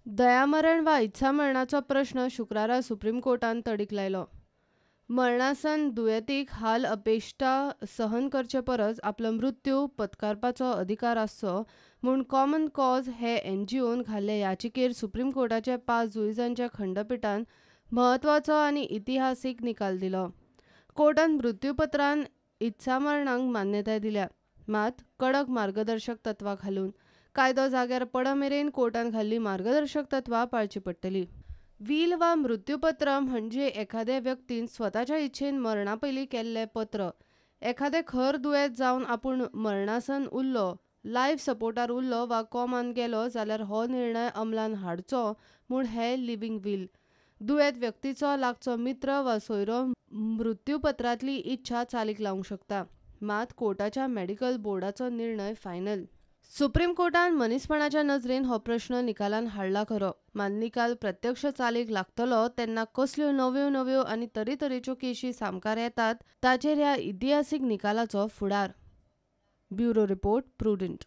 दयामरण वा इत्सामरणाचो प्रश्न शुक्रारा सुप्रीम कोर्टान तडीक लायलो. मरणासन दुयेंतीक हाल अपेश्टा सहन करचे परस आपलो मृत्यू पत्कारपाचो अधिकार आसचो म्हूण कॉमन कॉज हे एनजीओन घाल्ले याचिकेर सुप्रीम कोर्टाच्या 5 जुईजांच्या खंडपिठान म्हत्वाचो आनी इतिहासीक निकाल दिलो. कोर्टान मृत्यूपत्रान इत्सामरणाक मान्यताय दिल्या, मात कडक मार्गदर्शक तत्वां घालून कायदो जाग्यार पडमेरेन कोर्टान घाल्ली मार्गदर्शक तत्वां पाळची पडटली. वील वा मृत्यूपत्र म्हणजे एखाद्या व्यक्तीन स्वताच्या इच्छेन मरणा पयलीं केल्लें पत्र. एखादें खर दुयेंत जावन आपूण मरणासन उरलो, लायफ सपोर्टार उरलो वा कोमान गेलो जाल्यार हो निर्णय अंमलान हाडचो म्हूण हें लिव्हिंग will. दुयेंत व्यक्तीचो लागचो मित्र वा सोयरो मृत्यूपत्रांतली इच्छा चालीक लावंक शकता, मात कोर्टाच्या मेडिकल बोर्डाचो निर्णय फायनल. सुप्रीम कोर्टान मनीसपणाच्या नजरेन हो प्रश्न निकालान हाडला खरो, मात निकाल प्रत्यक्ष चालीक लागतलो तेन्ना कसल्यो नव्यो नव्यो आनी तरेतरेच्यो केशी सामकार येतात ताचेर ह्या इतिहासीक निकालाचो फुडार. Bureau report, Prudent.